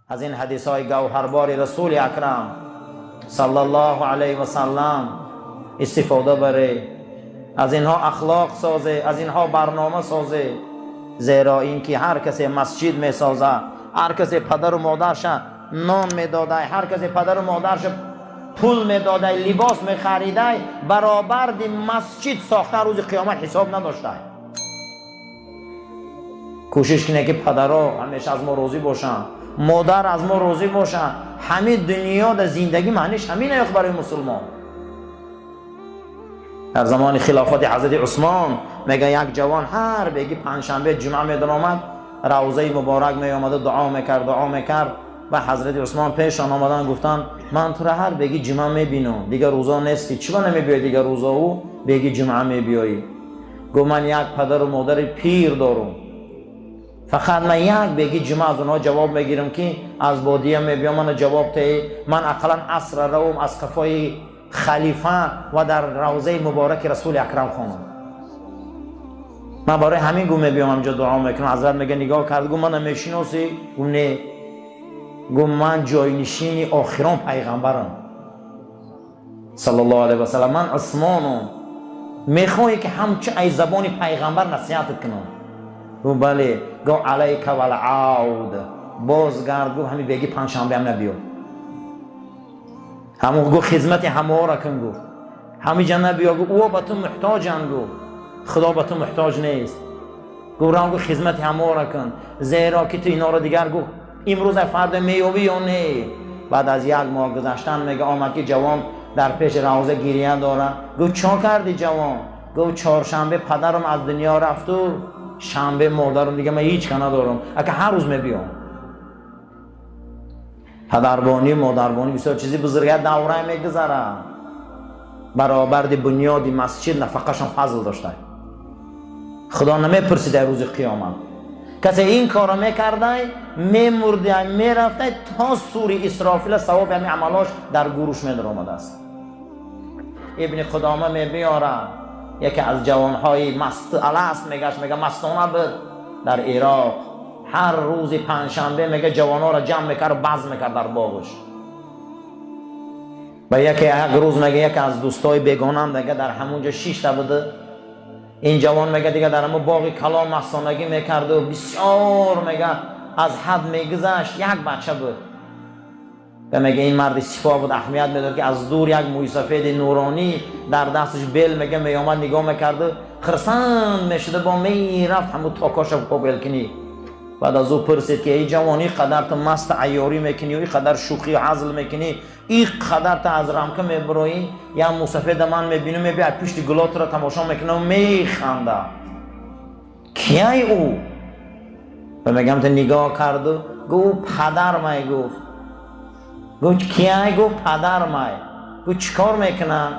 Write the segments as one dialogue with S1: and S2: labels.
S1: Аз ин ҳадисҳои гавҳарбори Расули Акрам саллаллоҳу алайҳи васаллам истифода баре, аз инҳо ахлоқ созе, аз инҳо барнома созе, зеро инки ҳар касе масҷид месозад, ҳар касе падару модарша нон медодай, ҳар касе падару модарша пул медодай, либос мехаридай, баробарди масҷид сохтан рӯзи қиёмат ҳисоб надоштай. Кӯшиш кине, ки падаро ҳамеша аз мо розӣ бошанд, модар аз мо розӣ бошанд. Ҳамин дунё дар зиндагӣ маъниш ҳамин аёқ барои мусулмон. Дар замони хилофати ҳазрати Усмон, мега, як ҷавон ҳар беги панҷшанбе, ҷумъа медаромад, равзаи муборак меомаду дуо мекард, дуо мекард. Ва ҳазрати Усмон пешон омадан, гуфтанд: «Ман тура ҳар беги ҷумъа мебинам, дигар рӯзо нестӣ, чиба намебиёӣ дигар рӯзоу беги ҷумъа мебиёӣ?» Гуфт: «Ман як падару модари пир дорум, фақат ман як беги ҷумъа аз онҳо ҷавоб мегирам, ки аз бодия мебиём, мана ҷавоб теҳӣ, ман ақаллан асра равум, аз қафои халифа ва дар равзаи мубораки Расули Акрам хонам. Ман барои ҳамин гу мебиём, ҳамҷо дуо мекунам». Ҳазрат, мега, нигоҳ кард, гу: «Мана мешиносӣ?» Гу: «Не». Гу: «Ман ҷойнишини охирон пайғамбарам саллаллоҳу алайҳи васаллам, ман Усмонум. Мехоҳӣ, ки ҳамчу ай забони пайғамбар насиҳатат кунам?» Гу: «Бале». Гу: «Алайка валауд, бозгард». Гу: «Ҳами беги панҷшанбеам набиё, ҳамон, гу, хизмати ҳаморо кун». Гуфт: «Ҳамиҷа набиё». Гу: «Ӯ ба ту муҳтоҷанд». Гу: «Худо ба ту муҳтоҷ нест». Гу: «Рав», гу, «хизмати ҳаморо кун, зеро ки ту иноро дигар, гу, имрӯз фарда меёбӣ ё не». Баъд аз як моҳ гузаштан, мега, омад, ки ҷавон дар пеши равза гирия дорад. Гуфт: «Чо кардӣ, ҷавон?» Гуфт: «Чоршанбе падарам аз дунё рафту шанбе модарам, дига ман ҳеҷ ка надорам, ака ҳар рӯз мебиём». Падарбонӣ, модарбонӣ бисёр чизи бузурга, давра мегузарад. Баробарди бунёди масҷид нафақашон фазл дошта, Худо намепурсид дар рӯзи қиёмат. Касе ин корро мекардай, мемурдай, мерафтай, то сури Исрофила савоби ҳамин амалош дар гуруш медаромадааст. Ибни Қудома мебиёрад, яке аз ҷавонҳои маст аласт мегашт, мега, мастона буд дар Ироқ. Ҳар рӯзи панҷшанбе, мега, ҷавонҳоро ҷамъ мекард, базм мекард дар боғш. Ва яке як рӯз, мега, яке аз дӯстои бегонам, мега, дар ҳамун ҷо шишта буда. Ин ҷавон, мега, дига дар ҳамун боғи калон мастонагӣ мекарду бисёр, мега, аз ҳад мегузашт. Як бача буд ва, мега, ин марди сипоҳ буд, аҳамият медод, ки аз дур як мӯйсафеди нуронӣ дар дасташ бел, мега, меомад, нигоҳ мекарду хирсанд мешуда, бо мерафт ҳамун токоша побелкунӣ. Баъд аз ӯ пурсид, ки: «Эй ҷавон, ин қадар ту маст айёрӣ мекунӣ, ин қадар шӯхию ҳазл мекунӣ, ин қадар ту аз рамка мебироӣ, як мусафеда ман мебинам, мебия, пушти гуло туро тамошо мекунам, механда, кияй ӯ?» Ва мегам, ту нигоҳ карду гуфт: «Падармай». Гуфт: «Гуфт, кияй?» Гуфт: «Падармай». Гуфт: «Чӣ кор мекунад?»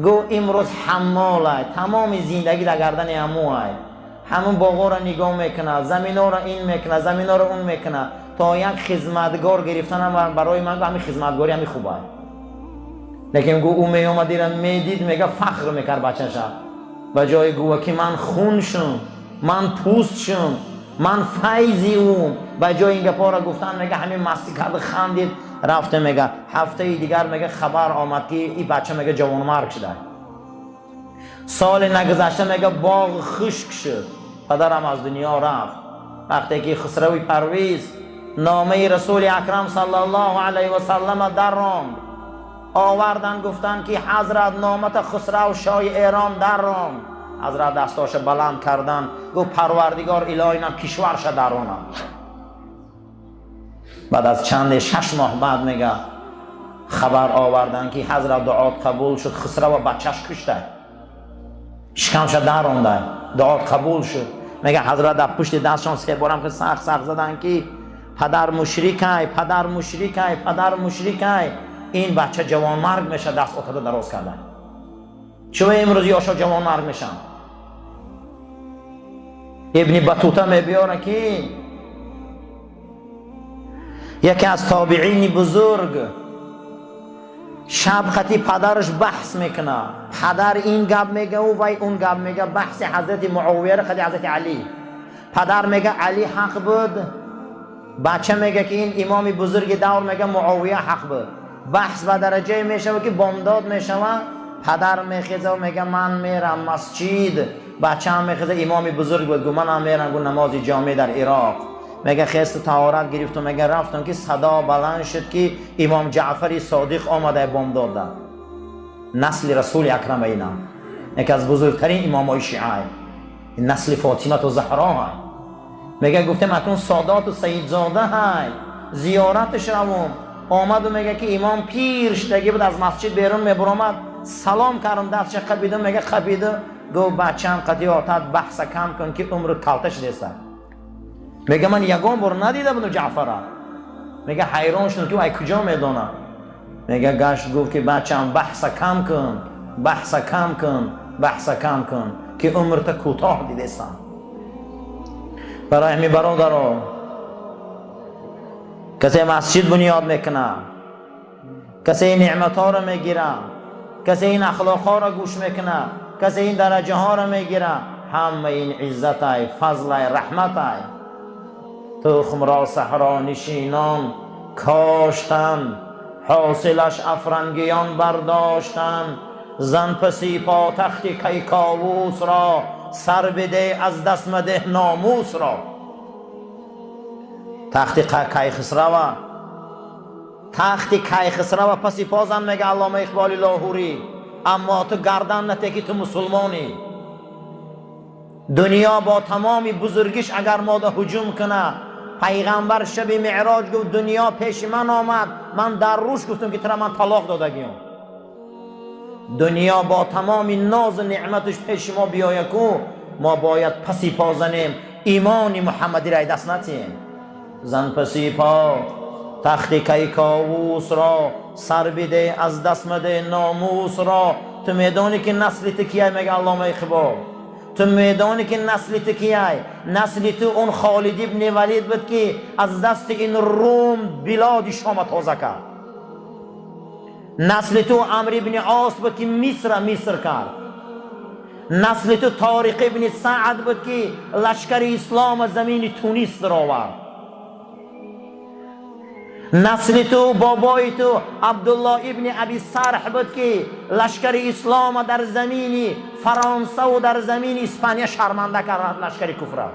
S1: Гуфт: «Имрӯз ҳаммолай, тамоми зиндагӣ дар гардани ҳамӯай, ҳамун боғоро нигоҳ мекунад, заминҳоро ин мекунад, заминҳоро он мекунад, то як хизматгор гирифтанам барои ман, ҳамин хизматгорӣ ҳами хубай». Лекин гу, ӯ меомад, ира медид, мега, фахр мекард бачаша. Ба ҷои гува, ки ман хун шум, ман пӯст шум, ман файзи ӯм, ба ҷои ин гапҳоро гуфтан, мега, ҳамин мастӣ кард, хандид, рафте. Мега, ҳафтаи дигар, мега, хабар омад, ки и бача, мега, ҷавонмарг шуда. Соли нагузашта, мега, боғ хушк шуд, падарам аз дунё рафт. Вақте ки Хусрави Парвиз номаи Расули Акрам саллаллоҳу алайҳи васаллама дарронд, овардан, гуфтанд, ки ҳазрат, номата Хусрав, шоҳи Эрон, дарронд. Ҳазрат дастоша баланд кардан, гуфт: «Парвардигор, илоҳинам кишварша даронам». Баъд аз чанде, 6 моҳ баъд, мега, хабар овардан, ки ҳазрат, дуот қабул шуд, Хусрава бачаш кушта, шикамша даронда, дуот қабул шуд. Мега, ҳазрат дар пушти дастшон се борам ки сахт сахт задан, ки падар мушрикай, падар мушрикай, падар мушрикай, ин бача ҷавонмарг меша, даст отада дароз карда. Чӯ имрӯз ёшо ҷавонмарг мешаванд? Ибни Батута мебиёра, ки яке аз тобиини бузург шаб хати падараш баҳс мекунад. Падар ин гап мега, вай он гап мега. Баҳси ҳазрати Муовияра хати ҳазрати Алӣ. Падар мега, Алӣ ҳақ буд. Бача мега ки ин имоми бузурги давр мега Муовия ҳақ буд. Баҳс ба дараҷае мешава ки бомдод мешава, падар мехеза ва мега ман мерам масҷид. Бачаам мехеза, имоми бузург буд, гу манам мерам, гу намози ҷомеъ дар Ироқ. Мега хесту таҳорат гирифту мега рафтам ки садо баланд шуд ки имом Ҷаъфари Содиқ омада бомдода. Насли Расули Акрам ина яке аз бузургтарин имомои шиа, насли Фотимату Заҳро. Мега гуфтем акнун Содоту Саидзода ҳай, зиёраташ равум. Омаду мега ки имом пир шудагӣ буд, аз масҷид берун мебуромад. Салом кардам, дастша қапиду, мега қапиду гуфт: бачам, қати отат баҳса кам кун ки умрут калта шудеста. Мега ман ягон бор надида будам Ҷаъфара. Мега ҳайрон шудам ки ай куҷо медонам. Мега гашт гуфт ки бачам, баҳса кам кун, баҳса кам кун, баҳса кам кун ки умрта кӯтоҳ дидестам. Барои ҳамин, бародаро, касе масҷид бунёд мекунад, касе ин неъматҳоро мегирад, касе ин ахлоқҳоро гӯш мекунад, касе ин дараҷаҳоро мегирад, ҳама ин иззатай, фазлай, раҳматай. Тухмро саҳронишинон коштанд, ҳосилаш афрангиён бардоштанд. Зан паси потахти Кайковусро, сар биде, аз даст мадеҳ номусро. Тахти Кайхисрава, тахти Кайхисрава паси позан, мега Аллома Иқболи Лоҳурӣ, аммо ту гардан нате ки ту мусулмонӣ. Дунё бо тамоми бузургиш агар мода ҳуҷум кунад, пайғамбар шаби меъроҷ гуфт: дунё пеши ман омад, ман дар рӯш гуфтам ки тура ман талоқ додагиём. Дунё бо тамоми нозу неъматаш пеши мо биёяку, мо бояд паси по занем, имони Муҳаммадиро ай даст натиҳем. Зан паси по тахти Кайковусро, сар биде, аз даст маде номусро. Ту медонӣ ки насли ту кияй? Мега Аллома Иқбол, ту медонӣ ки насли ту кияй? Насли ту он Холид ибни Валид буд ки аз дасти ин Рум билоди Шома тоза кард. Насли ту Амр ибни Ос буд ки Мисра Миср кард. Насли ту Ториқ ибни Саъд буд ки лашкари ислома замини Тунис даровард. Насли ту, бобои ту Абдулло ибни Аби Сарҳ буд ки лашкари ислома дар замини Фаронсаву дар замини Испания шарманда кард лашкари куфра.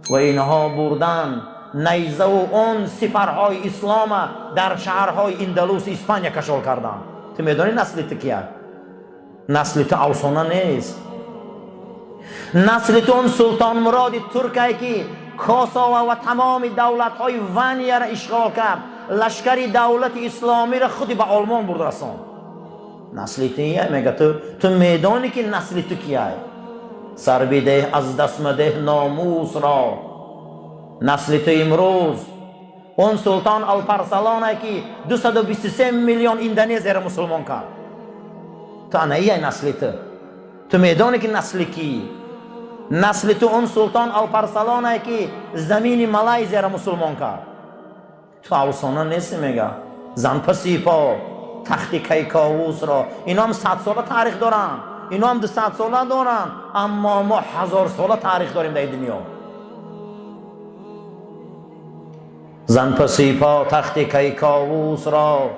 S1: Ва инҳо бурдан найзаву он сипарҳои ислома дар шаҳрҳои Индалуси Испания кашол карданд. Ту медонӣ насли ту кия? Насли ту авсона нест. Насли ту он Султон Муроди туркае ки Косова ва тамоми давлатҳои Ванияро ишғол кард, лашкари давлати исломиро худи ба Олмон бурд расон. Насли ту ия. Мега ту медонӣ ки насли ту кияй? Сар бидеҳ, аз даст мадеҳ номусро. Насли ту имрӯз он султон Алпарсалоне ки 223 миллион Индонезияро мусулмон кард. Ту анаияй насли ту. Ту медонӣ ки насли кӣ? Насли ту он султон Алпарсалоне ки замини Малайзияро мусулмон кард. Ту афсона нести. Мега зан паси по тахти Кайковусро. Иноам 100 сола таърих доранд, иноам 200 сола доранд, аммо мо 1000 сола таърих дорем дар дунё. Зан паси по тахти Кайковусро,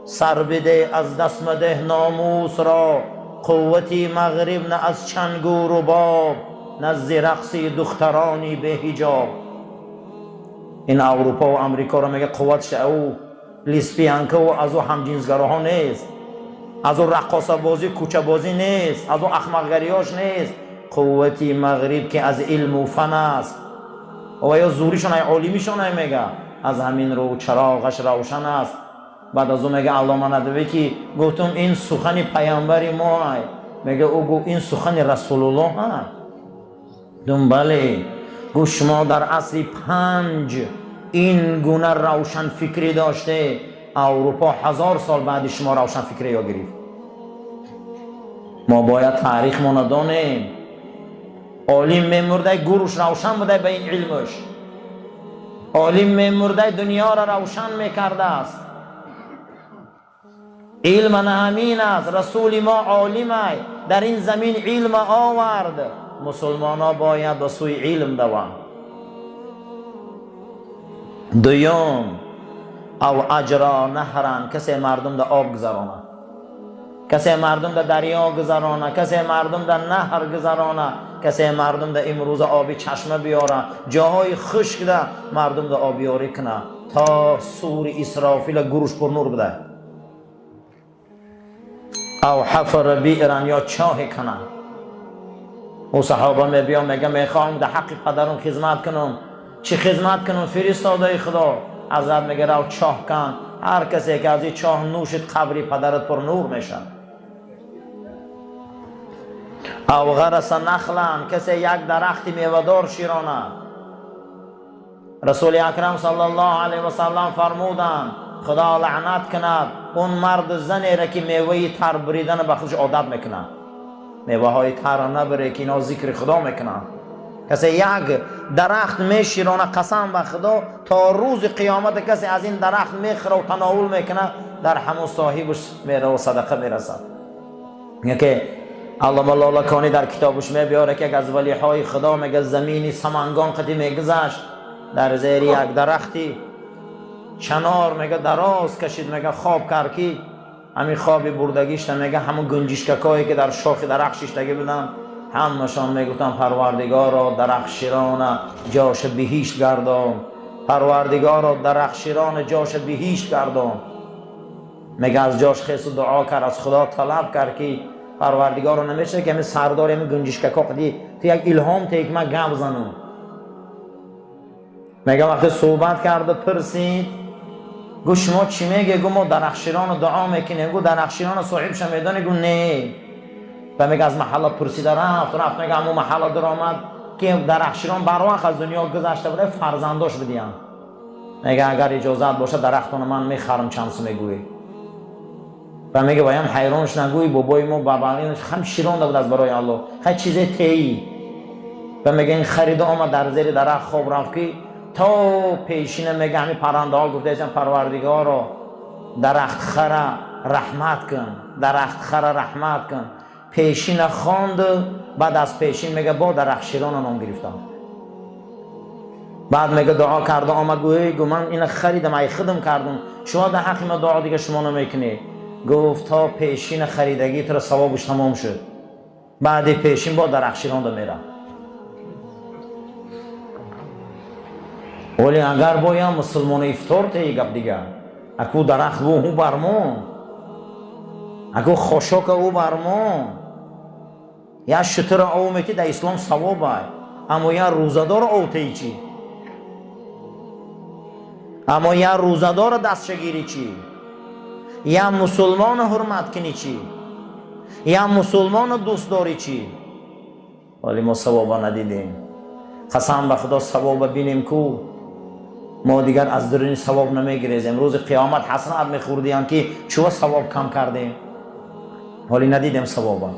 S1: сар биде, аз даст мадеҳ номусро. Қуввати мағриб на аз чангу рубоб, на зи рақси духтарони беҳиҷоб. Ин Аврупо ва Амрикоро мега қувватш ӯ лесбиянкаву аз ӯ ҳамҷинсгароҳо нест, аз ӯ раққосабозӣ, кӯчабозӣ нест, аз ӯ ахмақгариёш нест. Қуввати мағриб ки аз илму фан аст ва ё зуришон ай олимишон ай, мега аз ҳамин рӯ чароғаш равшан аст. Баъд аз ӯ мега Аллома Надавӣ ки гуфтум ин сухани паямбари мо ай, мега ӯ гуфт ин сухани Расулуллоҳ ай. Гуфтум бале. Гуфт шумо дар асри панҷ ин гуна равшанфикрӣ доште, Аврупо 1000 сол баъди шумо равшанфикрӣ ёд гирифт. Мо бояд таърихмона донем. Олим мемурдай, гуруш равшан будай ба ин илмуш. Олим мемурдай, дунёро равшан мекардааст. Илм ана ҳамин аст. Расули мо олимай, дар ин замин илма овард. Мусулмонҳо бояд ба сӯи илм даванд. Дуюм, ав аҷро наҳран, касе мардум да об гузарона, касе мардум да дарё гузарона, касе мардум да наҳр гузарона, касе мардум да имрӯза оби чашма биёра, ҷоҳои хушк да мардум да обёрӣ куна, то сури Исрофила гуруш пурнур буда. Ав ҳафара биъран, ё чоҳе кана. Ӯ саҳоба мебиём, мега мехоҳам да ҳаққи падарам хизмат кунам. Чӣ хизмат кунам, фиристодаи Худо? Ҳазрат мега рав чоҳ кан, ҳар касе ки аз ин чоҳ нӯшид, қабри падарат пурнур мешавад. Ав ғараса нахлан, касе як дарахти мевадор широна. Расули Акрам саллаллоҳу алайҳи васаллам фармуданд: Худо лаънат кунад он марду занеро, ки меваи тар буридана ба худаш одат мекунад. Меваҳои тарро набире, ки ино зикри Худо мекунанд. Касе як дарахт меширона, қасам ба Худо, то рӯзи қиёмата касе аз ин дарахт мехӯра тановул мекунад, дар ҳамон соҳибаш мераву садақа мерасад. Яке Аллома Лолаконӣ дар китобаш мебиёре, ки як аз валиҳои Худо, мега, замини Самангон қати мегузашт, дар зери як дарахти чанор, мега, дароз кашид, мега, хоб кард, ки ҳамин хоби бурдагишта, мега, ҳамон гунҷишкакое ки дар шохи дарахт шиштагӣ буданд, ҳамашон мегуфтанд: «Парвардигоро, дарахтширона ҷоша биҳишт гардон, Парвардигоро, дарахтширона ҷоша биҳишт гардон». Мега, аз ҷош хесу дуо кард, аз Худо талаб кард, ки Парвардигоро, намешава ки ҳамин сардори ҳамин гунҷишкако қади ту як илҳом те, ки ман гап занам? Мега, вақте суҳбат карда пурсид, гуфт: «Шумо чӣ меге?» Гу: «Мо дарахтшироно дуо мекунем». Гу: «Дарахтшироно соҳибша медонӣ?» Гу: «Не». Ва мега, аз маҳалла пурсида рафт, рафт, мега, ҳамон маҳалла даромад, ки дарахтширон барвақт аз дунё гузашта буда, фарзандош бидиям. Мега, агар иҷозат бошад, дарахтоно ман мехарам, чанд сум мегӯӣ? Ва мега, ваям ҳайрон шуд, гӯй бобои мо бабарин ҳам широнда буд аз барои Аллоҳ, хай чизе теӣ. Ва мега, ин харида омад, дар зери дарахт хоб рафт, ки то пешина, мега, ҳамин паррандаҳо гуфтаистанд: «Парвардигоро, дарахтхара раҳмат кун, дарахтхара раҳмат кун». Пешина хонду баъд аз пешин, мега, бо дарахтширона ном гирифтам. Баъд, мега, дуо карда омад, гӯ: «Эй», гу, «ман ина харидам, ай хидм кардум, шумо дар ҳаққи ма дуо дига шумо намекунед». Гуфт: «То пешина харидагӣ туро савобаш тамом шуд, баъди пешин бо дарахтширонда мера». Вале агар боям мусулмоно ифтор теи, гап дига, аку дарахт бу ӯ бармон, аку хошока ӯ бармон, як шутура ов мети, дар ислом савоб ай, аммо як рӯзадора ов теи чӣ? Аммо як рӯзадора дастшагирӣ чӣ? Як мусулмоно ҳурмат кунӣ чӣ? Як мусулмоно дӯст дорӣ чӣ? Вале мо савоба надидем. Қасам ба Худо, савоба бинем ку, мо дигар аз дуруни савоб намегирезем. Рӯзи қиёмат ҳасрат мехӯрдиям, ки чӯва савоб кам кардем, ҳоле надидем савоба.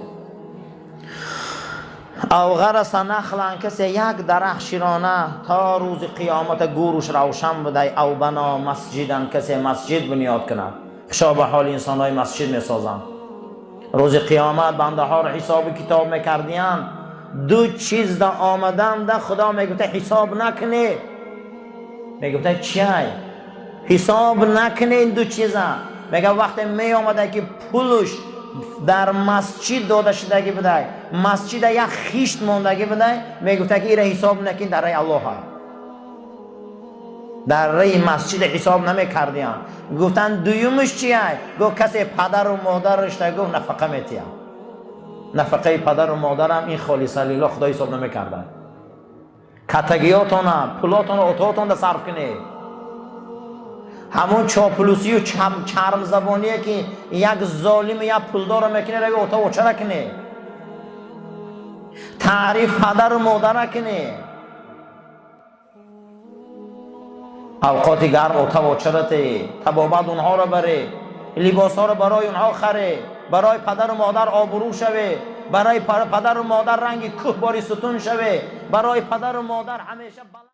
S1: Ав ғараса нахлан, касе як дарахт широна, то рӯзи қиёмата гӯруш равшан будай. Ав бано масҷидан, касе масҷид бунёд кунад. Хушо ба ҳоли инсонҳои масҷид месозанд. Рӯзи қиёмат бандаҳоро ҳисобу китоб мекардиянд, ду чиз да омаданда Худо мегуфта: «Ҳисоб накунед». Мегуфта: «Чиай?» «Ҳисоб накунед ду чиза». Мега, вақте меомада, ки пулуш дар масҷид дода шудагӣ будай, масҷида як хишт мондагӣ будай, мегуфта, ки ира ҳисоб накун, дар раи Аллоҳа. Дар раи масҷида ҳисоб намекардиянд. Гуфтанд: «Дуюмаш чиай?» Гуфт: «Касе падару модарашта, гуфт, нафақа метиҳам, нафақаи падару модарам ин холиса лиллоҳ, Худо ҳисоб намекарда». Катагиётона, пулотона отоотонда сарф кунед. Ҳамон чоплусию чармзабоние, ки як золиму як пулдорро мекунед, рави ота очара кунед, таъриф падару модара кунед. Авқоти гарм ота очара те, табобат онҳоро баре, либосҳоро барои онҳо харе, барои падару модар обрӯ шаве, барои падару модар ранги кӯҳ бори сутун шаве, барои падару модар ҳамеша баланд.